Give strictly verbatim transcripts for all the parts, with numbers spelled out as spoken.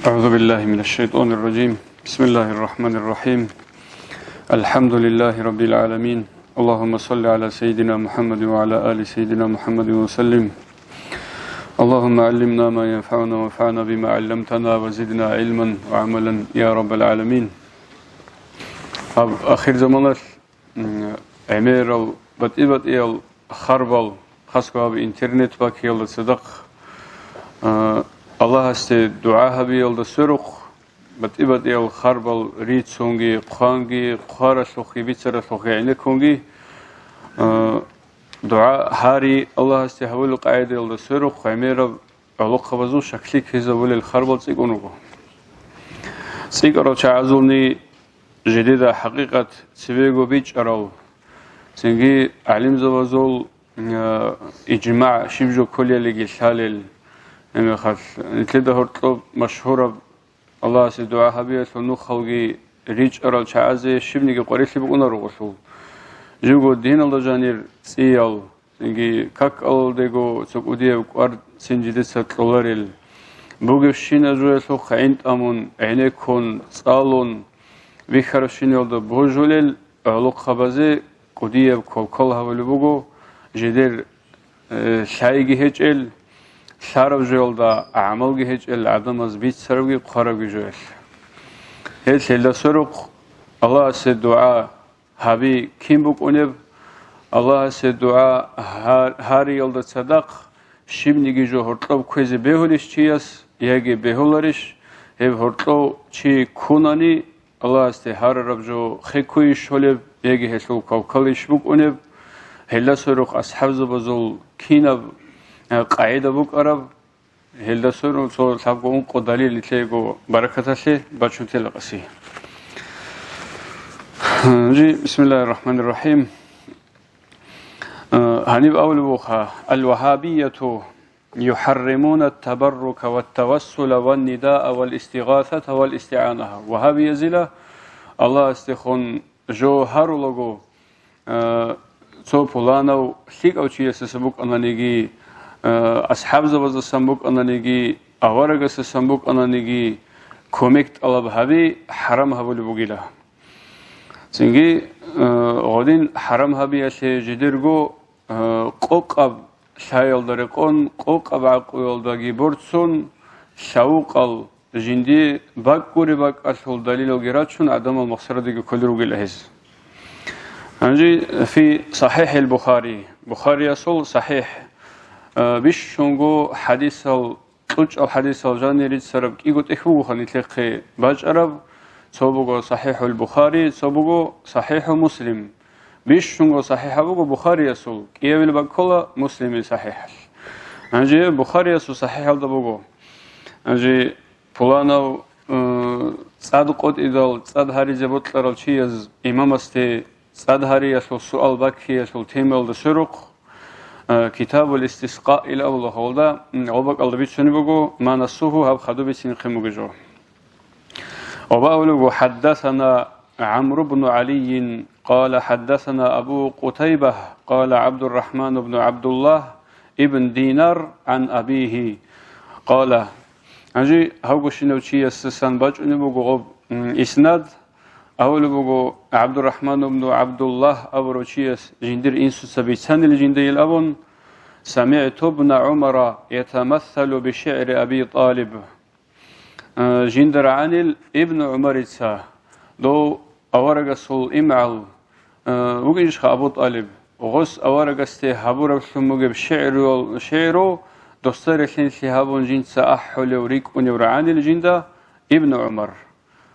أعوذ بالله من الشيطان الرجيم. بسم الله الرحمن الرحيم. الحمد لله رب العالمين. اللهم صل على سيدنا محمد وعلى آل سيدنا محمد وسلم. اللهم علمنا ما ينفعنا وانفعنا بما علمتنا وزدنا علما وعملا يا رب العالمين. Гьаб ахир заманалъ, м, гӀемерал батӀи-батӀиял харбал, хасго гьаб интернет бакиялда цадахъ, а, Аллагьасде дугӀа гьабиялда сверухъ, батӀи-батӀиял харбал рицунги, хъванги, хъваралъухъги, бицаралъухъги гӀенеккунги, а, дугӀа гьари Аллагьасде гьабулел къагӀидаялда сверухъ гӀемераб гӀолохъабазул щаклъи ккезабулел харбал цӀикӀкӀун руго. ЦӀикӀкӀарал чагӀазулни жидеда хӀакъикъат цебего бичӀчӀарал, цинги гӀалимзабазул, а, ижмагӀ щиб жо кколелиги лъалел, гьеб мехалъ нилъеда гьоркьоб машгьураб Аллагьасе дугӀа гьабиялъул нухалги ричӀчӀарал чагӀазе щибниги къварилъи букӀунаро гъолъул. Живго диналда жанир цӀиял, цинги какалдего цо кӀудияб кӀварцин жидеца кьоларел, бугебщинаб жоялъухъ гӀин тӀамун, гӀенеккун, цӀалун, бихьарабщиналда божулел гӀолохъабазе кӀудияб квалквал гьабулеб буго, жидер, э, лъайги гьечӀел, лъараб жоялда гӀамалги гьечӀел гӀадамаз бицарабги хъварабги жоялъ. Гьел, гьелда сверухъ Аллагьасе дугӀа гьаби кин букӀунеб? Аллагьасе дугӀа гьа-, гьариялда цадахъ щибниги жо гьоркьоб кквезе бегьулищ чияс, яги бегьуларищ? Гьеб гьоркьов чи ккунани, Аллагьасде гьарараб жо хе ккуйищ щолеб, яги гьелъул квалквалищ букӀунеб? Гьелда сверухъ асхӀабзабазул кинаб, а, къагӀида букӀараб? Гьелда сверун цо лъабго ункъо далил нилъего баракаталъе бачун тела къаси. Жи, бисмиллагьир рахӀманир рахӀим. Э, гьаниб абулеб буха: «Ал-вагьабияту юхӀарримуна ат-табаррука ват-тавассула ван-нидаа вал-истигъасата вал-истигӀаната». Вагьабиязила Аллагьасдехун жо гьарулаго, э, цо пуланав лъикӀав чиясдасан букӀананиги, э, асхӀабзабаздасан букӀананиги, аварагасдасан букӀананиги, кумек тӀалаб гьаби хӀарам гьабулеб бугила. Цинги, э, гъодин хӀарам гьабиялъе жидерго, э, къокъаб лъаялда рекъон, къокъаб гӀакъуялдаги борцун, лъавукъал жинди бакӀ гури бакӀалъул далилалги рачун, гӀадамал махсарадеги кколел ругел гьез. Гьанже фи СахӀихӀил Бухари, Бухариясул СахӀихӀ, а, бищунго хӀадисал, кьучӀал хӀадисал жанир рицараб кӀиго тӀехь бугоха нилъехъе бачӀараб, цо буго СахӀихӀул Бухари, цо буго СахӀихӀу Муслим. Бищунго сахӀихӀаб буго Бухариясул, кӀиявил баккола Муслимил сахӀихӀалъ. Гьанже Бухариясул сахӀихӀалда буго. Гьанже пуланав, э, цӀад къотӀидал, цӀад гьаризе бокьарал чияз имамасде цӀад гьариялъул суал баккиялъул темаялда сверухъ, э, Китабул Истискъа ил абула гьолда, м, гъобакӀалда бицунеб буго, ма насухӀу гьаб хадуб бицинехъин бугеб жо. Ва абулеб буго: حدثنا عمرو بن علي قال حدثنا أبو قتيبة قال عبد الرحمن بن عبد الله بن دينار عن أبيه قال. Гьанже гьавго щинав чиясдасан бачӀунеб буго гъоб, м, иснад, абулеб буго, ГӀабдуррахӀман ибну ГӀабдуллагь абурав чияс жиндир инсуца бицанила жинда ил абун: سمعت ابن عمر يتمثل بشعر أبي طالب. Э, жинда рагӀанил Ибну ГӀумарица, дов аварагасул имгӀал, э, вугинчха Абу ТӀалиб, гъос аварагасде гьабураблъун бугеб шигӀруял-, шигӀру досда релълъинлъи гьабун жинца ахӀулев рикӀкӀунев рагӀанил жинда Ибну ГӀумар.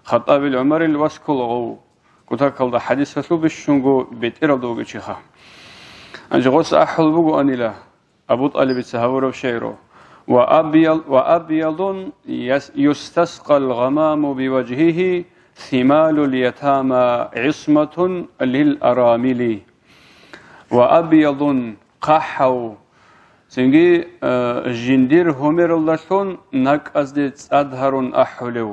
Хаттабил ГӀумарил вас ккола гъов, кутакалда хӀадисалъул бищунго бетӀералда вугев чиха. Гьанже гъос ахӀул бугоанила, Абу ТӀалибица гьабураб шигӀру: «Ва абиял-, ва абиялун яс-, юстаскъал гъамаму биважгьигьи, сималул ятама гӀисматун лил арамили». Ва абиялун, хъахӀав, цинги, э, жиндир гьумералдалъун накӀкӀазде цӀад гьарун ахӀулев.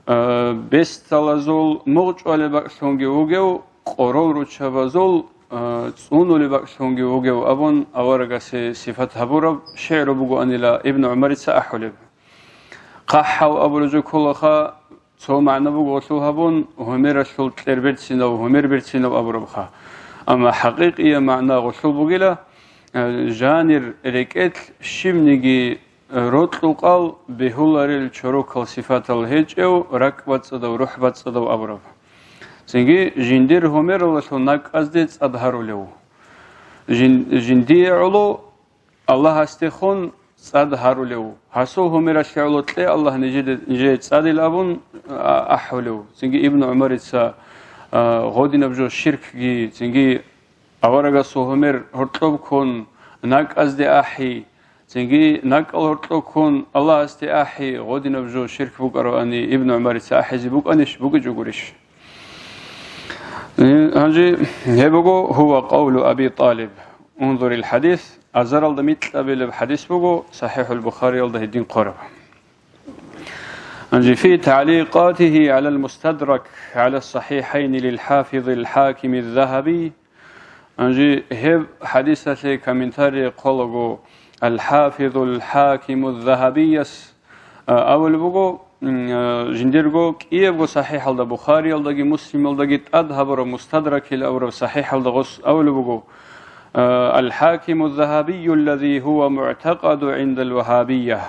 Э, бесдалазул мугъчӀвалеб бакӀлъунги вугев, къорол руччабазул, э, цӀунулеб бакӀлъунги вугев абун аварагасе сипат гьабураб шигӀру бугоанила Ибну ГӀумарица ахӀулеб. хъахӀав абураб жо кколаха, цо магӀна буго гъолъул гьабун, гьумералъул кьер берцинав, гьумер берцинав абурабха. Амма хӀакъикъияб магӀна гъолъул бугила, э, жанир рекӀелъ щибниги рокьукъал бегьуларел чорокал сифатал гьечӀев, ракӀ бацӀцӀадав, рухӀ бацӀцӀадав абураб. Цинги жиндир гьумералъул накӀкӀазде цӀад гьарулев. Жин-, жиндие гӀоло Аллагьасдехун цӀад гьарулев. Гьасул гьумералъе гӀоло кье Аллагь нижеде, нижее цӀадил абун, а, ахӀулев. Цинги Ибн ГӀумарица, а, гъодинаб жо ширкги, цинги аварагасул гьумер гьоркьобккун накӀкӀазде ахӀи, цинги накӀкӀал гьоркьобккун Аллагьасде ахӀи, гъодинаб жо ширк букӀаравани, Ибн ГӀумарица ахӀизе букӀанищ, букӀичӀогурищ? Э, гьанже гьеб буго, гьува къавлу Аби ТӀалиб. Унзурил хадис, азаралда микьабилеб хадис буго, СахӀихӀул Бухариялда гьедин хъвараб. Гьанже фи тагӀликъатихи гӀалал Мустадрак гӀала СахӀихӀайни лил ХӀафизил ХӀакими Ззагьаби. Гьанже гьеб хадисалъе комментарий хъвалаго, ал ХӀафизул ХӀакиму Ззагьабияс, а, абулеб буго, м, а, жиндирго кӀиябго сахӀихӀалда, Бухариялдаги Муслималдаги тӀад гьабураб Мустадракил абураб сахӀихӀалда гъос абулеб буго, а, ал ХӀакиму Ззагьабию аллази гьува мугӀтакъаду гӀиндал вагьабия.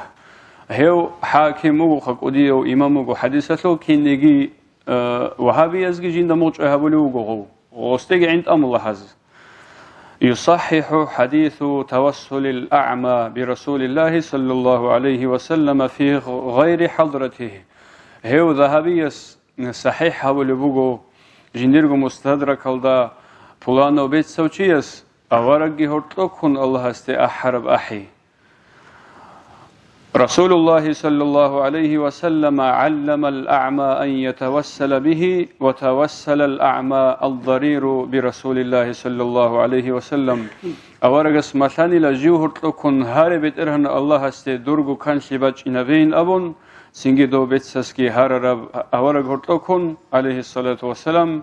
Гьев ХӀаким вугоха, кӀудияв имам вуго хадисалъул, кинниги, э, вагьабиязги жинда мугъчӀвай гьабулев вуго гъов. Гъосдеги гӀинтӀамула гьаз. ЮсахӀихӀу хадису тавассулил а'ма бирасулиллагьи саллаллагьу гӀалайгьи ва саллама фи гъайри хӀадратигьи. Гьев Ззагьабияс сахӀихӀ гьабулеб буго, жиндирго Мустадракалда пуланав бецав чияс аварагги гьоркьоккун Аллагьасде ахӀараб ахӀи. Расулуллагьи саллаллагьу гӀалайгьи ва саллама гӀалламал а'ма ан ятавассала бигьи ва тавассалал а'ма алдариру бирасулиллагьи саллаллагьу гӀалайгьи ва саллам. Аварагас малъанила жив гьоркьоккун гьаре БетӀергьан Аллагьасде дурго канлъи бачӀинабейин абун, цинги дов бецасги гьарараб авараг гьоркьоккун, гӀалайгьиссалату вассалам,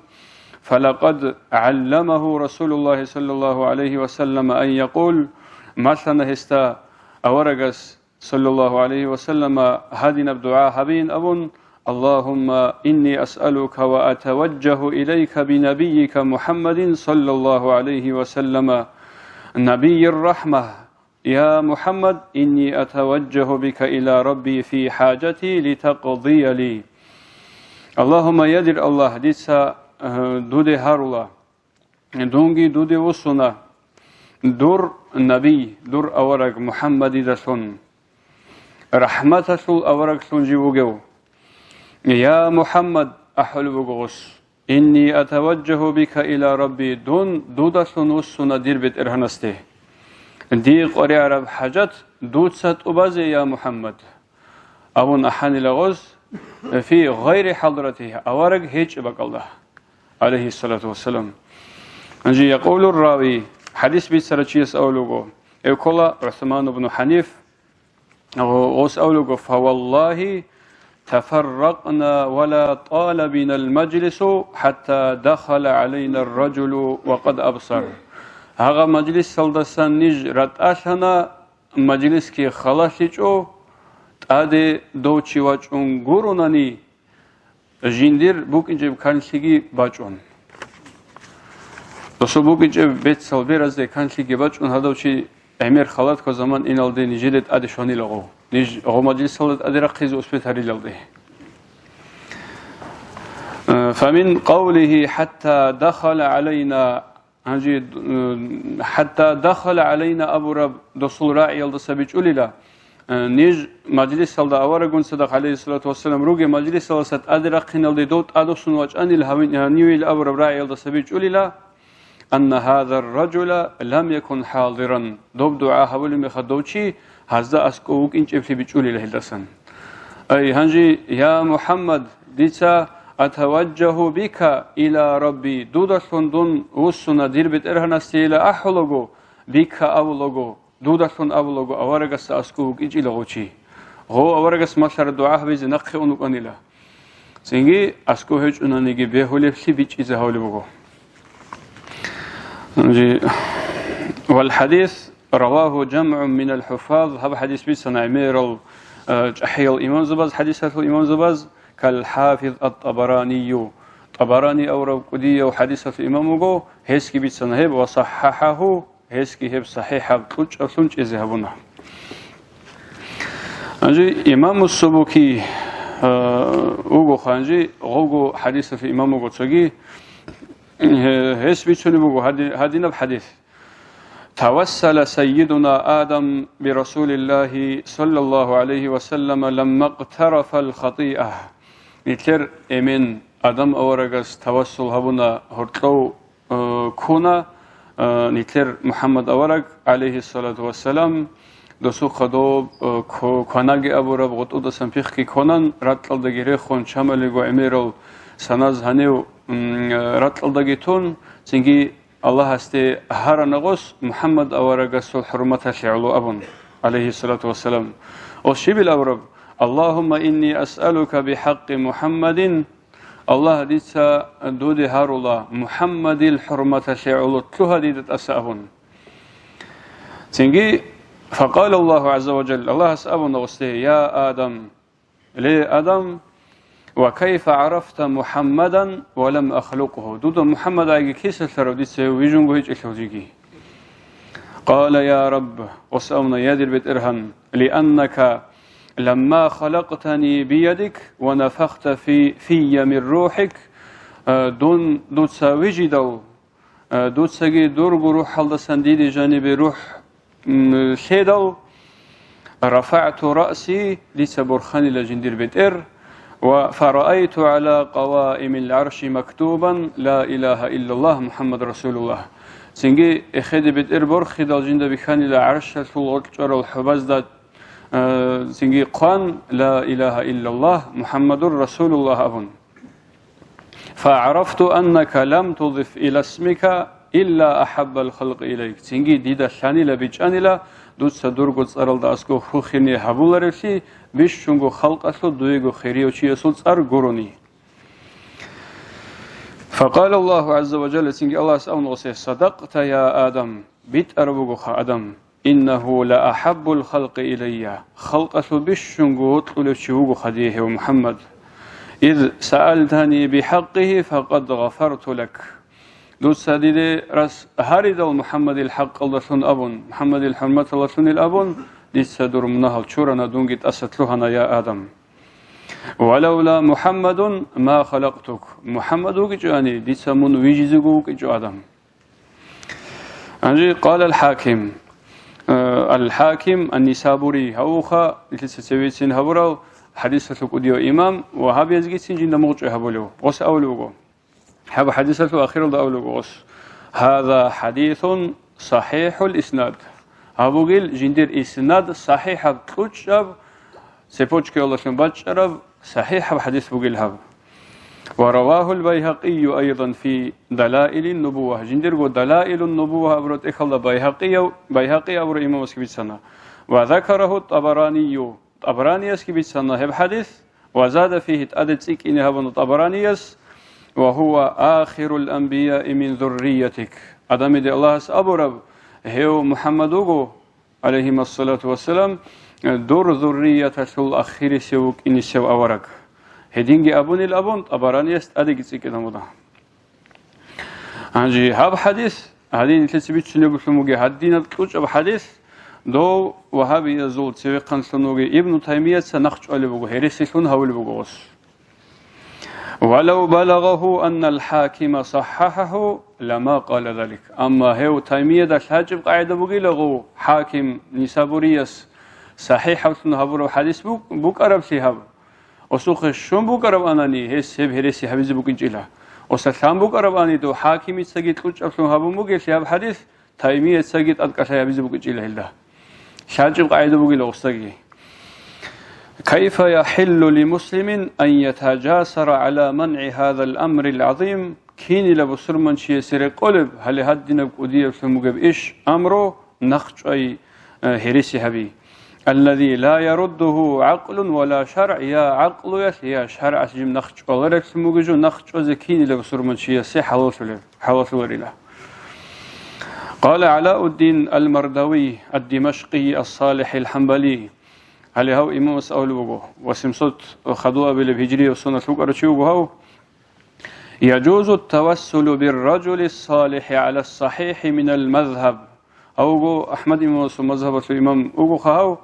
فلقد علمه رسول الله صلى الله عليه وسلم أن يقول, малъана гьесда аварагас, саллаллагьу гӀалайгьи ва саллама, гьадинаб дугӀа гьабин абун, اللهم إني أسألك وأتوجه إليك بنبيك محمد صلى الله عليه وسلم نبي الرحمة يا محمد إني أتوجه بك إلى ربي في حاجتي لتقضي لي. Аллагьумма, я дир Аллагь, дица, э, дуде гьарула, дунги дуде вуссуна, дур набий, дур авараг МухӀаммадидалъун, рахӀматалъул авараглъун жив вугев. Я МухӀаммад, ахӀулеб буго гъос. Инни атаваджагьу бика иля Рабби, дун дудалъун вуссуна дир БетӀергьанасде. Дие къваригӀараб хӀажат дуца тӀубазе, я МухӀаммад, абун ахӀанила гъоз, фи гъайри хӀадратигьи, авараг гьечӀеб бакӀалда, гӀалайгьиссалату вассалам. Гьанже якъулур рави, хӀадис бицарав чияс авлуго, эвкола ГӀусман ибн ХӀаниф, Гъос авлуго, фаваллагьи, тафарракъна ва ла тӀала бинал мажлису, хӀатта дахала гӀалайна ар-ражулу ва къад абсар. Гьагъа мажлисалдасан ниж ратӀалъана, мажлисги халалъичӀо, тӀаде дов чи вачӀун гуронани, жиндир букӀинчӀеб канлъиги бачӀун. Досул букӀинчӀеб бецал беразде канлъиги бачӀун, гьадав чи гӀемер халатго заман иналде нижеде тӀаде щванилаго. Ниж гъо мажлисалда тӀаде рахъизе успетарилалде. Э, фамин къавлихи хӀатта дахала гӀалайна Гьанже, э, хӀатта дахала гӀалайна абураб досул рагӀиялдаса бичӀулила, э, ниж мажлисалда аварагун цадахъ, гӀалайгьиссалату вассалам, ругеб мажлисалдаса тӀаде рахъиналде дов тӀадвуссун вачӀанил гьавин-, гьанивил абураб рагӀиялдаса бичӀулила, анна гьазар ражула лам якун хӀадиран, доб дугӀа гьабулеб мехалъ дов чи гьазда аскӀов вукӀинчӀеблъи бичӀулила гьелдасан. Ай, гьанже, я МухӀаммад, дица атаваджагьу бика иля Рабби, дудалъун дун вуссуна дир БетӀергьанасде ила ахӀулаго, бика авулаго, дудалъун авулаго, аварагасда аскӀов вукӀинчӀила гъо чи. Гъо аварагас малъараб дугӀа гьабизе нахъе ун вукӀанила. Цинги аскӀов гьечӀонаниги бегьулеблъи бичӀчӀизе гьавулеб буго. Гьанже, вал хадис равагьу жамгӀун минал хӀуффаз, гьаб хадис бицана гӀемерал Э, чӀахӀиял имамзабаз, хӀадисалъул имамзабаз, кал-ХӀафиз ат-ТӀабаранию. ТӀабарани аврав кӀудияв хӀадисалъул имам вуго, гьесги бицана гьеб ва саххахӀаху, гьесги гьеб сахихӀаб кьучӀаблъун чӀезе гьабуна. Гьанже имаму Субуки, э, вуго ханжи, гъого хӀадисалъул имам вуго цоги, гье-, гьес бицунеб буго гьади-, гьадинаб хӀадис. Тавассала саййидуна Адам бирасулиллахи саллаллаху гӀалайхи ва саллама ламма кътарафал хатӀиа. Нилъер эмен Адам аварагас тавассул гьабуна гьоркьов, э, ккуна, э, нилъер МухӀаммад авараг, гӀалайхиссалату вассалам, досухъа доб, э, кво-, кванаги абураб гъотӀудасан пихъги кванан, ракьалдаги рехун, чамалиго гӀемерал саназ гьанив, м, э, ракьалдаги тун, цинги Аллагьасде гьарана гъос МухӀаммад аварагасул хӀурматалъе гӀоло абун, гӀалайхиссалату вассалам. Гъос щибил абураб? Аллагьумма инни асъалука бихӀакъи МухӀаммадин, Аллагь, дица дуде гьарула, МухӀаммадил хӀурматалъе гӀоло лъугьа дида тӀаса абун. Цинги, факъала Аллагьу гӀазза ва жалла, Аллагьас абуна гъосде: «Я Адам, ле, Адам, ва кайфа гӀарафта МухӀаммадан ва лам ахлукъгьу?» Дуда МухӀаммад айги кисалъарав, дица гьев вижунго гьечӀелъул жиги. Къала: «Я Рабб», гъос абуна: «Я дир БетӀергьан, лианнака ламма халакътани биядик ва нафахта фи-, фийя мир рухӀик», э, дун дуца вижидал, э, дуцаги дурго рухӀалдасан диде жанибе рухӀ, м, лъедал, рафагӀту раъси, дица борханила жиндир бетӀер, ва фараайту гӀала къаваимил гӀарши мактубан: «Ла илагьа иллаллагь, МухӀаммад расулуллагь». Цинги эхеде бетӀер борхидал жинда бихьанила гӀаршалъул гъоркьчӀварал хӀубазда, э, цинги хъван: «Ла илагьа иллаллагь, МухӀаммадур расулуллагь», – абун. «ФагӀарафту аннака лам тузиф иля смика илля ахӀаббал халкъи илайк». Цинги дида лъанила бичӀчӀанила, дуца дурго цӀаралда аскӀов хурхине гьабуларевлъи, бищунго халкъалъул дуего хирияв чиясул цӀар гурони. Факъала Аллагьу гӀазза ва жалла, цинги Аллагьас абуна гъосе: «Садакъта, я Адам, битӀараб бугоха, Адам, иннагьу ла ахӀаббул халкъи илайя, халкъалъул бищунго вокьулев чи вугоха дие гьев МухӀаммад. Из саалтани бихӀакъигьи, факъад гъафарту лак». Дуца диде рас гьаридал МухӀаммадил хӀакъалдалъун абун, МухӀаммадил хӀурматалалъунил абун, дица дур мунагьал чурана, дунги тӀаса лъугьана, я Адам. «Валавла МухӀаммадун ма халакътук». МухӀаммад вугичӀоани, дица мун вижизего вукӀинчӀо, Адам. Гьанже къала ал-ХӀаким, э, ал-ХӀаким ан-Нисабури, гьавуха, нилъеца цевецин гьабурав хӀадисалъул кӀудияв имам, вагьабиязгицин жинда мугъчӀвай гьабулев, гъос абулеб буго. Гьаб хӀадисалъул ахиралда абулеб буго гъос: «Гьаза хӀадисун сахӀихӀул иснад». Гьаб бугел жиндир иснад сахӀихӀаб, кьучӀаб, цепочкаялдалъун бачӀараб сахӀихӀаб хӀадис бугел гьаб. «Ва равагьул Байгьакъию айдан фи Далаилин Нубувва». Жиндирго Далаилун Нубувва абураб тӀехьалда Байгьакъияв, Байгьакъи абурав имамасги бицана. «Ва закарагьу ТӀабаранию». ТӀабараниясги бицана гьеб хӀадис. «Ва зада фигьи», тӀаде цӀикӀкӀине гьабуна ТӀабаранияс: «Ва гьува ахирул анбияи мин зурриятик». Адамиде Аллагьас абураб, гьев МухӀаммад вуго, гӀалайгьимассалату вассалам, дур зуррияталъул ахирисев вукӀинисев авараг. Гьединги абунил абун, ТӀабаранияс тӀадеги цӀикӀкӀинабуна. Гьанже гьаб хӀадис, гьадин нилъеца бицунеб бугеб гьадинаб кьучӀаб хӀадис, дов вагьабиязул цевехъанлъун вугев Ибну Таймияца нахъчӀвалеб буго, гьересилъун гьавулеб буго гъос. «Валав балагъагьу аннал хӀакима саххахӀагьу, лама къала залик». Амма гьев Таймияда лъачӀеб къагӀида бугилагъу, хӀаким Нисабурияс сахӀихӀавлъун гьабураб хӀадис бук-, букӀараблъи гьаб. Осухъе щун букӀараб анани, гьес гьеб гьереси гьабизе букӀинчӀила. Оса лъан букӀараб ани, дов хӀакимицаги кьучӀаблъун гьабун бугелъи гьаб хӀадис, Таймияцаги тӀадкӀалъай гьабизе букӀинчӀила гьелда. ЛъачӀеб къагӀида бугила гъусаги. «Кайфа яхӀиллу ли муслимин ан ятажасара гӀала манъи гьазал амрил гӀазим?» Кинила бусурманчиясе рекъолеб гьале гьадинаб кӀудияблъун бугеб иш, амру, нахъчӀвай, э, гьереси гьаби. «Аллази ла яруддугьу гӀакълун ва ла шаргӀ», я гӀакълуялъ, я шаргӀалъ жиб нахъчӀваларевлъун бугеб жо нахъчӀвазе кинила бусурманчиясе хӀалаллъулеб, хӀалаллъуларила. Къала ГӀалауддин ал-Мардавий ад-Димашкъий ас-СалихӀил ХӀамбалий: Гьале гьав имамас абулеб буго, восемьсот хадуб абилеб гьижрияв соналъ вукӀарав чи вуго гьав: «Яжузу тавассулу бирражули салихӀи гӀала сахӀихӀи минал мазгьаб». Гьав вуго АхӀмад имамасул мазгьабалъул имам вугоха гьав,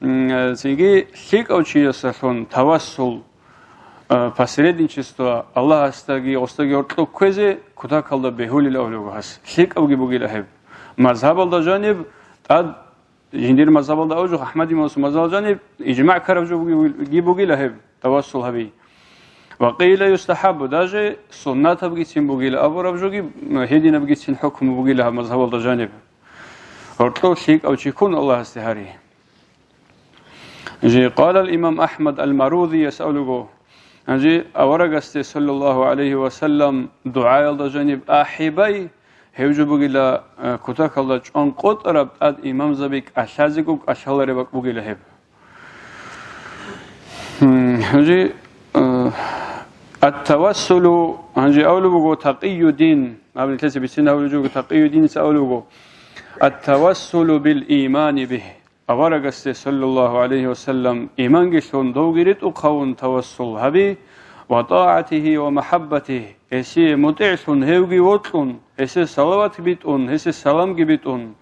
м, цинги лъикӀав чиясалъун тавассул, а, посредничество Аллагьасдаги гъосдаги гьоркьоб кквезе кутакалда бегьулел абулеб буго гьас. ЛъикӀавги бугила гьеб. Мазгьабалда жаниб тӀад Жиндир мазгьабалда абужухъ, АхӀмад имамасул мазгьабалда жаниб, ижмагӀ ккараб жо буги-, бугила гьеб, тавассул гьаби. Ва къила юстахӀаббу, даже суннатабгицин бугила абураб жоги, гьединабгицин хӀукму бугила гьаб мазгьабалда жаниб. Гьоркьов лъикӀав чи ккун Аллагьасде гьари. Жи, къалал имам АхӀмад ал-Марузияс абулего, жи, аварагасде, саллаллагьу гӀалайгьи ва саллам, дугӀаялда жаниб ахӀи бай, Гьев жо бугила, э, кутакалда чӀван къотӀараб тӀад имамзаби кӀалъазего кӀалъалареб бакӀ бугила гьеб. Гьанже, э, ат-тавассулу, гьанже авлу буго Такъиюддин, аб нилъеца бицин авлу жо буго Такъиюддиница авлу буго, ат-тавассулу бил имани бигь. Аварагасде, саллаллагьу гӀалайгьи ва саллам, иманги лъун, довги ритӀухъавун тавассул гьаби, ва тӀагӀатигьи ва махӀаббатигьи, гьесие мутӀигӀлъун, гьевги вокьун, гьесие салават битӀун, гьесие саламги битӀун,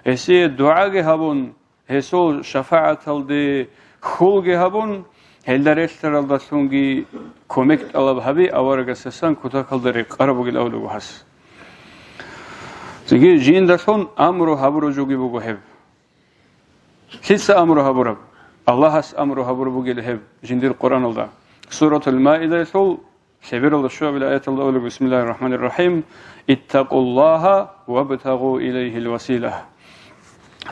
гьесие дугӀаги гьабун, гьесул шафагӀаталде хьулги гьабун, гьелда релълъаралдалъунги кумек тӀалаб гьаби аварагасдасан кутакалда рекъараб бугил авлуго гьас. Цинги жиндалъун амру гьабураб жоги буго гьеб. Лъица амру гьабураб? Аллагьас амру гьабураб бугел гьеб жиндир Къуръаналда. Суратул Маидаялъул лъебералда щуабилеб аяталда абула: «Бисмиллагьир рахӀманир рахӀим. Иттакъуллагьа вабтагъу илайгьил васила».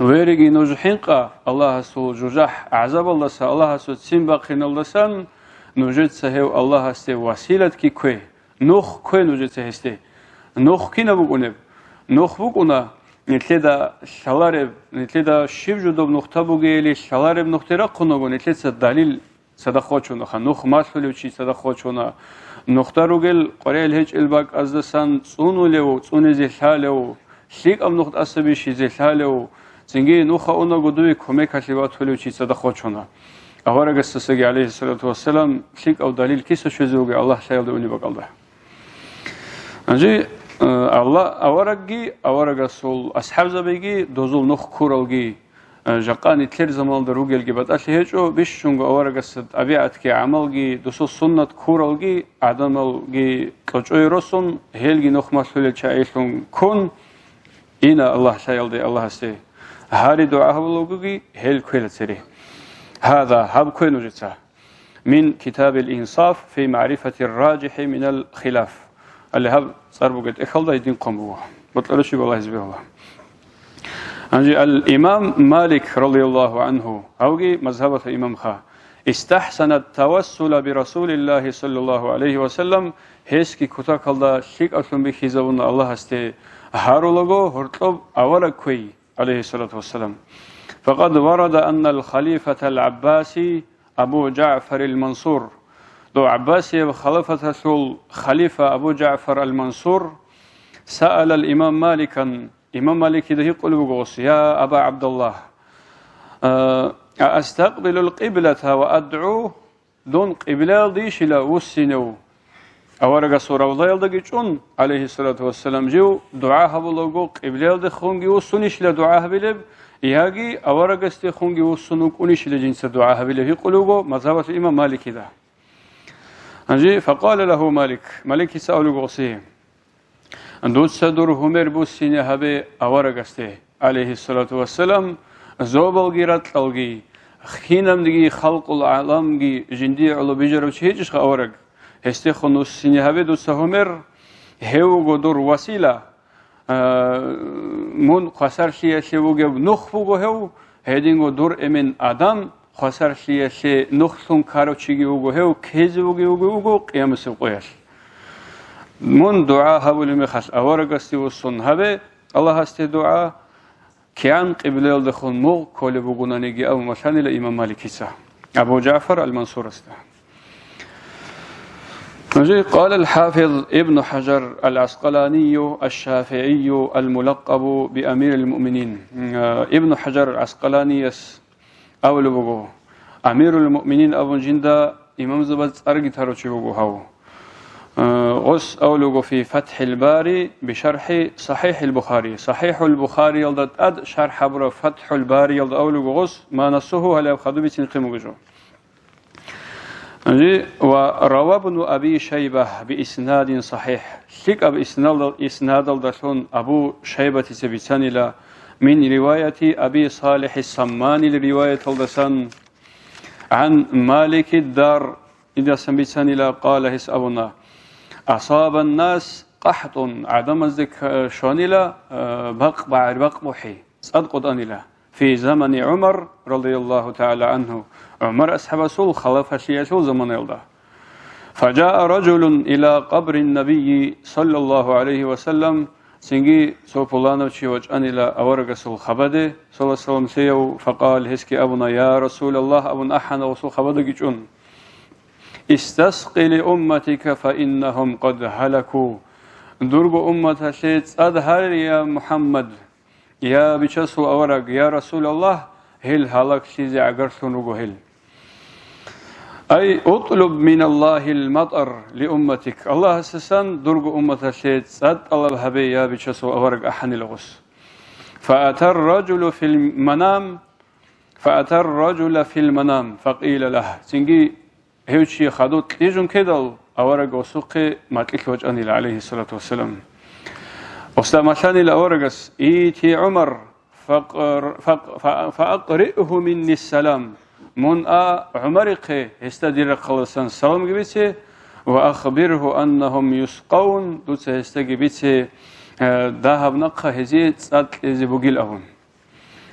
Вериги нуж хӀинкъа Аллагьасул жужахӀ гӀазабалдаса, Аллагьасул ццин бахъиналдасан нужеца гьев Аллагьасде василатги ккве. Нух ккве нужеца гьесде. Нух кинаб букӀунеб? Нух букӀуна, нилъеда лъалареб, нилъеда щиб жо доб нухда бугейилан лъалареб нухде рахъун вуго, нилъеца далил цадахъ вачунаха, нух малъулев чи цадахъ вачуна, нухда ругел къваригӀел гьечӀел бакӀаздасан цӀунулев, цӀунизе лъалев, лъикӀаб нух тӀаса бищизе лъалев, цинги нуха унаго дуе кумекалъе ватулев чи цадахъ вачуна. Аварагасдасаги, гӀалайгьиссалату вассалам, лъикӀав далил киса щвезе вугев Аллагь лъаялда унеб бакӀалда. Гьанже, э, Аллагь, аварагги, аварагасул асхӀабзабиги, дозул нух ккуралги, э, жакъа нилъер заманалда ругелги батӀалъи гьечӀо, бищунго аварагасда тӀабигӀатги, гӀамалги, досул суннат ккуралги гӀадамалги кьочӀое росун, гьелги нух малъулел чагӀилъун ккун, ина Аллагь лъаялде Аллагьасде. Гьари дугӀа гьабулагоги гьел кквела цере. Гьаза, гьаб ккве нужеца. Мин китабил Инсаф фи маърифатир ражихӀи минал хилаф. Гьале гьаб цӀар бугеб тӀехьалда гьедин хъван буго. Бокьарав чи балагьизе бегьула. Гьанже ал-Имам Малик, радияллагьу гӀангьу, гьавги мазгьабалъул имамха, истахӀсана тавассула би Расулиллагьи, саллаллагьу гӀалайгьи ва саллам, гьесги кутакалда лъикӀавлъун бихьизабуна Аллагьасде, гьарулаго гьоркьоб авараг кквей, гӀалайгьиссалату вассалам. Факъад варада аннал халифатал ГӀаббаси Абу ЖагӀфарил Мансур, дов ГӀаббасияб халифаталъул халифа Абу ЖагӀфар ал-Мансур, саалал имам Маликан, имам Маликида гьикъулеб буго гъос: «Я Аба ГӀабдаллагь, а, аастакъбилул къиблата ва адгӀу, дун къиблаялдейищила вуссинев?» Аварагасул равзаялдаги чӀун, гӀалайгьиссалату вассалам, жив дугӀа гьабулаго, къиблаялдехунги вуссунищила дугӀа гьабилеб, яги аварагасдехунги вуссун вукӀунищила жинца дугӀа гьабилеб гьикъулев вуго мазгьабалъул имам Маликида. Гьанже факъала лагьу Малик, Маликица абулеб буго гъосие: «Дуца дур гьумер буссине гьабе аварагасде, гӀалайгьиссалату вассалам, зобалги ракьалги, кинабниги халкъул гӀаламги жиндие гӀоло бижарав чи гьечӀищха авараг? Гьесдехун вуссине гьабе дуца гьумер, гьев вуго дур васила, а, мун хвасарлъиялъе вугев нух вуго гьев, гьединго дур эмен Адам хвасарлъиялъе нухлъун ккарав чиги вуго гьев, ккезе вуги вуго вуго къиямасеб къоялъ. Мун дугӀа гьабулеб мехалъ аварагасде вуссун гьабе Аллагьасде дугӀа, кигӀан къиблаялдехун мугъ кколеб бугонаниги», — абун валъанила имам Маликица Абу ЖагӀфар ал-Мансурасда. Гьанже къала ал-ХӀафиз Ибну ХӀажар ал-ГӀаскъаланийю аш-ШафигӀийю ал-мулаккъабу би амирил муъминин. Ибну ХӀажар ал-ГӀаскъаланияс абулеб буго: Амирул Муъминин абун жинда имамзабаз цӀарги тарав чи вуго гьав. Э, гъос авлуго фи ФатхӀил Бари бишархӀи СахӀихӀил Бухари. СахӀихӀул Бухариялда тӀад шархӀ гьабураб ФатхӀул Бариялда авлуго гъос, ма насуху гьалаб хадуб бицин хъимугежо. Ва равабну Аби Шайба би иснадин сахӀихӀ. ЛъикӀаб исналда-, иснадалдалъун Абу Шайбатица бицанила, мин риваяти Аби СалихӀи Самманил риваяталдасан, гӀан Малики Дар, идасан бицанила, къала, гьес абуна, асабан нас къахӀтун, гӀадамазде к-, щванила, э, бакъ-, багӀир бакъбухӀи, цӀад къотӀанила. Фи замани ГӀумар, радияллагьу тагӀала гӀангьу, ГӀумар асхӀабасул халафалъиялъул заманаялда. Фажаа ражулун ила къабрин набийи, саллаллагьу гӀалайгьи ва саллам, цинги цо пуланав чи вачӀанила аварагасул хабаде, саллаллагьу гӀалайгьи ва саллам, лъеяв, факъал, гьесги абуна, я Расулаллагь, абун ахӀана гъусул хабадаги чӀун. Истаскъи ли умматика фа иннагьум къад гьалаку. Дурго умматалъе цӀад гьаре, я МухӀаммад. Я бичасул авараг, я Расулаллагь, гьел гьалаглъизе гӀагарлъун руго гьел. Ай, утлуб миналлагьил матӀар ли умматик, Аллагьасасан дурго умматалъе цӀад тӀалаб гьабе, я бичасул авараг, ахӀанила гъус. Фаатар ражулу фил манам, фаатар ражула фил манам, факъила лагь. Цинги Гьев чи хадуб кьижун ккедал, авараг гъосухъе макьилъ вачӀанила, гӀалайгьиссалату вассалам. Гъосда малъанила аварагас, ити ГӀумар, факър-, факъ-, фа-, фаакъриъгьу минни салам. Мун а ГӀумарихъе, гьесда дир рахъалдасан саламги бице, ва ахбиргьу аннагьум юскъавун, дуца гьесдаги бице, э, дагьаб нахъа гьезие цӀад кьезе бугил абун.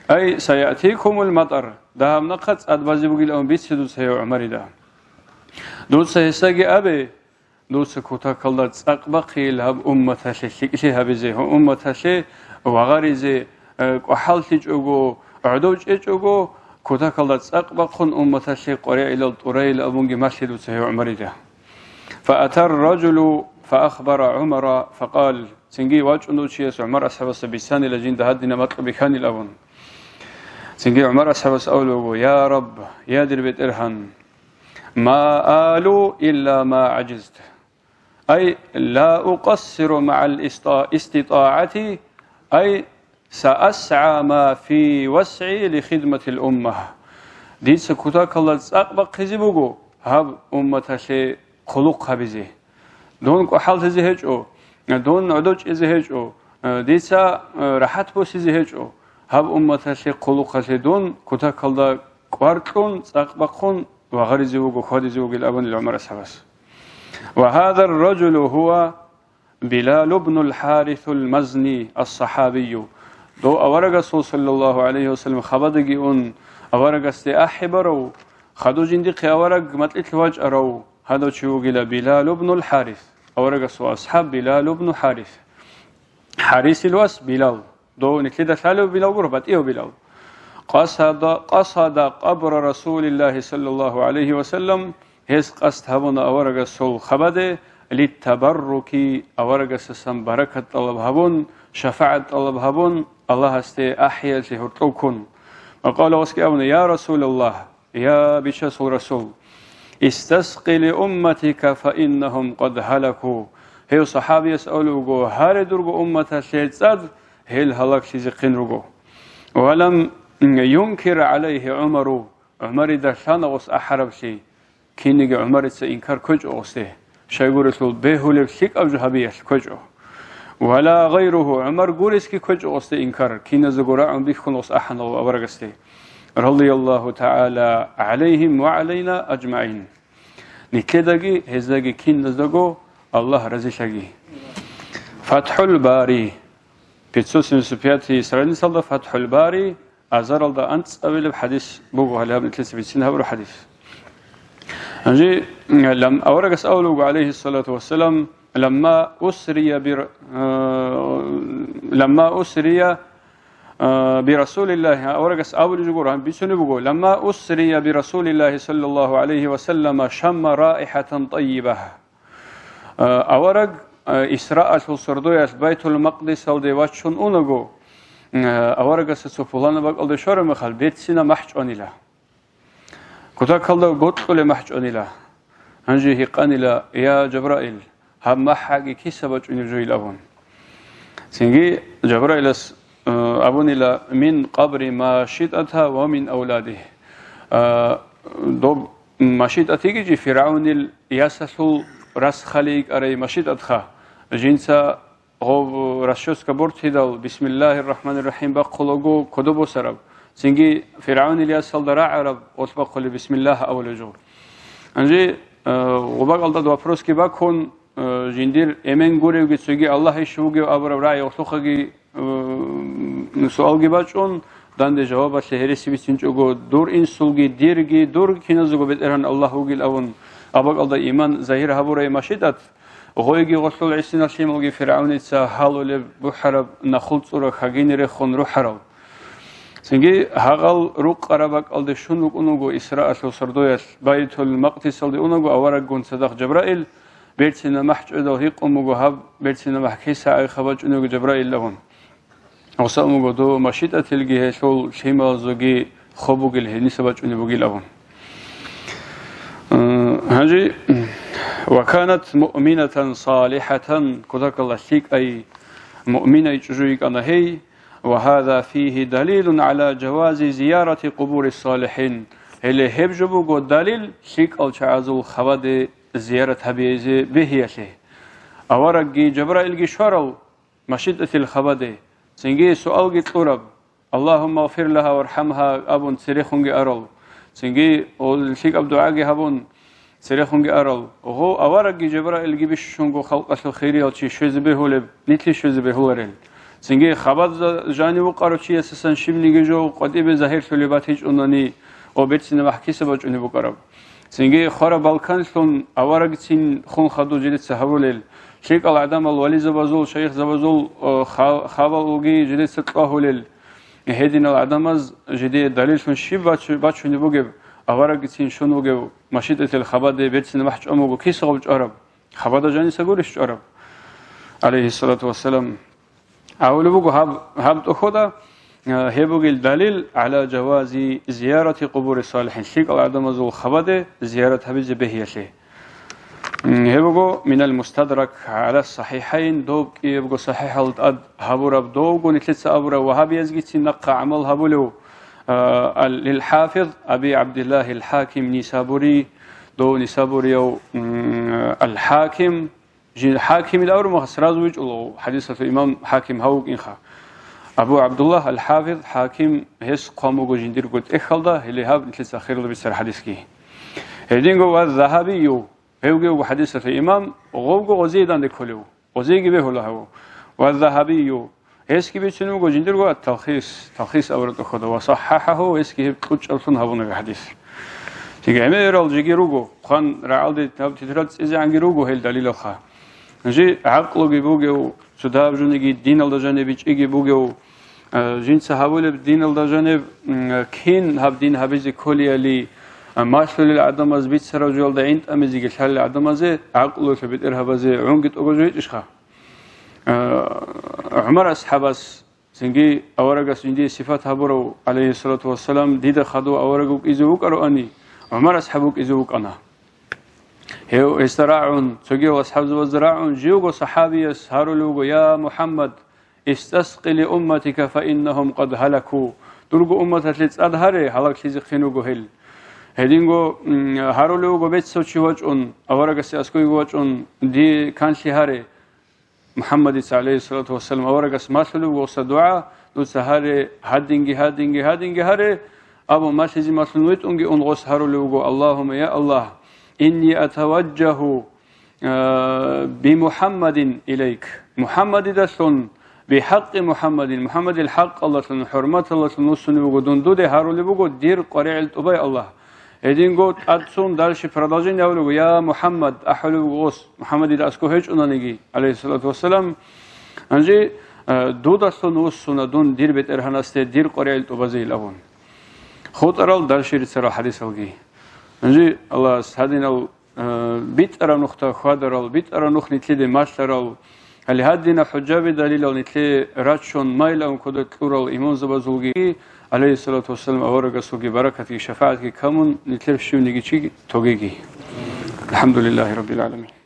Ай, саятикумул матӀар, дагьаб нахъа цӀад базе бугилан бице дуца гьев ГӀумарида. Дуца гьесдаги абе, дуца кутакалда цӀакъ бахъейил гьаб умматалъе лъикӀлъи гьабизе, гьу-, умматалъе вагъаризе, э, кӀвахӀаллъичӀого, гӀодов чӀечӀого, кутакалда цӀакъ бахъун умматалъе къваригӀилал тӀурайил абунги малъе дуца гьев ГӀумарида. Фаатар ражулу фаахбара ГӀумара факъал, Цинги вачӀун дов чияс ГӀумар асхӀабасда бицанила жинда гьадинаб макьу бихьанил абун. Цинги ГӀумар асхӀабас абулеб буго, я Рабб, я дир БетӀергьан, ма алу илла ма гӀажизт. Ай, ла укъассиру магӀал иста-, иститӀагӀати, ай, саасгӀа ма фи васгӀи ли хидматил умма. Дица кутакалда цӀакъ бахъизе буго гьаб умматалъе хъулухъ гьабизе. Дун кӀвахӀаллъизе гьечӀо, дун гӀодов чӀезе гьечӀо, дица рахӀат босизе гьечӀо. Гьаб умматалъе хъулухъалъе дун кутакалда кӀвар кьун, цӀакъ бахъун вагъаризе вуго, хьвадизе вугил абунил ГӀумар асхӀабас. Ва гьазар ражулу гьува Билал ибнул ХӀарисул Мазни ас-сахӀабию. Дов аварагасул, саллаллагьу гӀалайгьи ва саллам, хабадаги ун, аварагасде ахӀи барав, хадув жиндихъе авараг макьилъ вачӀарав, гьадав чи вугила Билал ибнул ХӀарис, аварагасул асхӀаб Билал ибну ХӀарис. ХӀарисил вас Билал. Дов нилъеда лъалев Билал гуро, батӀияв Билал. Къасада, къасада къабра Расулиллагьи, саллаллагьу гӀалайгьи ва саллам, гьес къасд гьабуна аварагасул хабаде, литтабарруки, аварагасдасан баракат тӀалаб гьабун, шафагӀат тӀалаб гьабун, Аллагьасде ахӀиялъе гьоркьов ккун. Ва къала, гъосги абуна, я Расулаллагь, я бичасул Расул, истаскъи ли умматика фа иннагьум къад гьалаку. Гьев сахӀабияс абулеб буго, гьаре дурго умматалъе цӀад, гьел гьалаглъизехъин руго. Ва лам юнкир гӀалайгьи ГӀумару, ГӀумарида лъана гъос ахӀараблъи, кинниги ГӀумарица инкар кквечӀо гъосде, щайгурелъул бегьулеб лъикӀаб жо гьабиялъ кквечӀо. Ва ла гъайругьу, ГӀумар гуресги кквечӀо гъосде инкар, киназдаго рагӀун бихьун гъос ахӀана гъов аварагасде, радияллагьу тагӀала гӀалайгьим ва гӀалайна ажмагӀин. Нилъедаги, гьездаги киназдаго Аллагь разилъаги. ФатхӀул Бари. Пятьсот семьдесят пятая страницалда ФатхӀул Бари, азаралда анцӀабилеб хӀадис буго, гьале гьаб нилъеца бицин гьабураб хӀадис. Гьанже, лам-, аварагас абулеб буго, гӀалайгьиссалату вассалам, ламма усрия бир-, э, ламма усрия, э, би Расулиллагьи, аварагас абулеб жо гуро, гьаниб бицунеб буго, ламма усрия би Расулиллагьи саллаллагьу гӀалайгьи ва саллама шамма раихӀатан тӀаййибагь. Э, авараг, э, Исраалъул сордоялъ Байтул-Макъдисалде вачун унаго, э, аварагасда цо пуланаб бакӀалде щвараб мехалъ берцинаб махӀ чӀванила. Кутакалда гокьулеб махӀ чӀванила. Гьанже гьикъанила: «Я Жабраил, гьаб махӀгӀаги киса бачӀунеб жойил?» абун. Цинги Жабраилас, э, абунила: «Мин къабри машитӀата ва мин авлади». Э, доб машитӀат йигичӀи, ФиргӀавнил ясалъул рас хали йикӀарай машитӀатха, жинца гъоб расчётка бортидал, «Бисмиллагьир рахӀманир рахӀим» бахъулаго кодоб босараб, цинги ФиргӀавнил ясалда рагӀараб гъолъ бахъулеб «Бисмиллагь» абулеб жо. Гьанже, э, гъоб бакӀалда вопросги бакун, э, жиндир эмен гуревги, цоги Аллагь иш вугев абураб рагӀи гъолъухъаги, э, суалги бачӀун, данде жавабалъе гьереси бицинчӀого, дур инсулги, дирги, дур киназего БетӀергьан Аллагь вугил абун, гьаб бакӀалда иман загьир гьабурай машитӀат, гъойги гъолъул гӀисиналъималги ФиргӀавница гьалулеб бухӀараб нахул цӀура хагине рехун рухӀарал. Цинги гьагъал рукъараб бакӀалде щун вукӀун вуго Исраалъул сордоялъ, Байтул-Макъдисалде унаго авараггун цадахъ Жабраил, берцина махӀ чӀведал гьикъун буго гьаб, берцина махӀ киса гӀайха бачӀунего Жабраил абун. Гъоса амуго дов машитӀатилги гьелъул лъималазулги хоб бугел, гьениса бачӀунеб бугил абун. Э, гьанже: «Ва канат муъминатан салихатан», кутакалда лъикӀай муъминай чӀужу йикӀана гьей, «ва гьаза фигьи далилун гӀала жавази зиярати къубури салихӀин». Гьеле гьеб жо буго далил лъикӀал чагӀазул хабаде зиярат гьабизе бегьиялъе. Аварагги Жабраилги щварал машитӀатил хабаде, цинги суалги кьураб, «Аллагьумма гъфир лагьа вархӀамгьа» абун церехунги арал, цинги лъикӀаб дугӀаги гьабун церехунги арал. Гъо, аварагги Жабраилги бищунго халкъалъул хириял чи щвезе бегьулеб, нилъи щвезе бегьуларел. Цинги хабадза жанив вукъарав чиясасан щибниги жо къватӀибе загьирлъулеб батичӀунани, о, берцина махӀ киса бачӀунеб букӀараб. Цинги хвараб балканлъун аварагцин хун хадув жидеца гьабулел, лъикӀал гӀадамал вализабазул, шайихзабазул, э, ха-, хабалги жидеца кьвагьулел, гьединал гӀадамаз жидее далиллъун щиб бачу-, бачунеб бугеб, аварагцин щун вугев машитӀатил хабаде берцина махӀ чӀван вуго кисагъаб чӀвараб, хабада жаниса гурищ чӀвараб, гӀалайгьиссалату вассалам. Гьавулеб буго гьаб, гьаб тӀохьода, э, гьеб бугел далил гӀала жавази зиярати къубури салихӀин, лъикӀал гӀадамазул хабаде зиярат гьабизе бегьиялъе. М, гьеб буго минал Мустадрак гӀала СахӀихӀайн, доб кӀиябго СахӀихӀал тӀад гьабураб, довго нилъеца абураб вагьабиязгицин нахъа гӀамал гьабулев, э, ал-, лил ХӀафиз Аби ГӀабдиллагьил ХӀаким Нисабури, дов Нисабурияв, м, ал-ХӀаким, Жин-, ХӀакимил абураб мехалъ сразу вичӀула хӀадисалъул имам ХӀаким гьав вукӀинха. Абу ГӀабдуллагь ал-ХӀафиз ХӀаким, гьес хъван буго жиндирго тӀехьалда, гьеле гьаб нилъеца ахиралда бицараб хӀадисги. Гьединго ва Загьабию, гьевги вуго хӀадисалъул имам, гъовго гъозие данде кколев, гъозиеги бегьула гьав. Ва Загьабию, гьесги бицунеб буго жиндирго ат-Талхис, Талхис абураб тӀохьода, ва сахӀахӀагьу, гьесги гьеб кьучӀаблъун гьабуна гьадис. Цинги гӀемерал жеги руго, хъван рагӀалде гьаб тетрадь цӀизегӀанги руго гьел далилалха. Жи гӀакълуги бугев, цо дагьаб жониги диналда жаниб бичӀчӀиги бугев, э, жинца гьабулеб диналда жаниб, м, кин гьаб дин гьабизе кколияли, э, малъулел гӀадамаз бицарав жоялда гӀинтӀамизеги лъалел гӀадамазе, гӀакълуялъул бетӀергьабазе гӀунги тӀогож гьечӀищха? Э, ГӀумар асхӀабас, цинги аварагас жиндие сипат гьабурав, гӀалайгьиссалату вассалам, дида хадув авараг вукӀизе вукӀароани, ГӀумар асхӀаб вукӀизе вукӀана. Гьев гьесда рагӀун, цогиял асхӀабзабазда рагӀун, живго сахӀабияс гьарулев вуго: «Я МухӀаммад, истаскъи ли умматика, фа иннагьум къад гьалаку». Дурго умматалъе цӀад гьаре, гьалаглъизехъин вуго гьел. Гьединго, м, гьарулев вуго бецав чи вачӀун, аварагасе аскӀовеги вачӀун, дие канлъи гьаре. МухӀаммадица, гӀалайгьиссалату вассалам, аварагас малъулеб гъоса дугӀа, дуца гьаре, гьадинги, гьадинги, гьадинги гьаре, абун малъизе малъун витӀунги ун гъос гьарулев вуго: «Аллагьумма, я Аллагь, инни атаваджагьу, а, би МухӀаммадин илайк». МухӀаммадидалъун, бихӀакъи МухӀаммадин, МухӀаммадил хӀакъалдалъун, хӀурматалдалъун вуссунев вуго дун дуде гьарулеб буго дир къваригӀел тӀубай, Аллагь. Гьединго тӀадцун дальше продолжение гьавулев вуго: «Я МухӀаммад», ахӀулев вуго гъос, МухӀаммадида аскӀов гьечӀонаниги, гӀалайгьиссалату вассалам. Гьанже, э, дудалъун вуссуна дун дир БетӀергьанасде, дир къваригӀел тӀубазейил абун. ХутӀарал дальше рицарал хӀадисалги. Гьанже Аллагьас гьадинал, э, битӀараб нухда хьвадарал, битӀараб нух нилъеде малъарал, гьале гьадинаб хӀужаби-далилал нилъее рачун, майилан кодоб кьурал имамзабазулги, гӀалайгьиссалату вассалам аварагасулги баракатги шафагӀатги камун, нилъер щивниги чи тогеги. АлхӀамдулиллагьи раббил гӀаламин.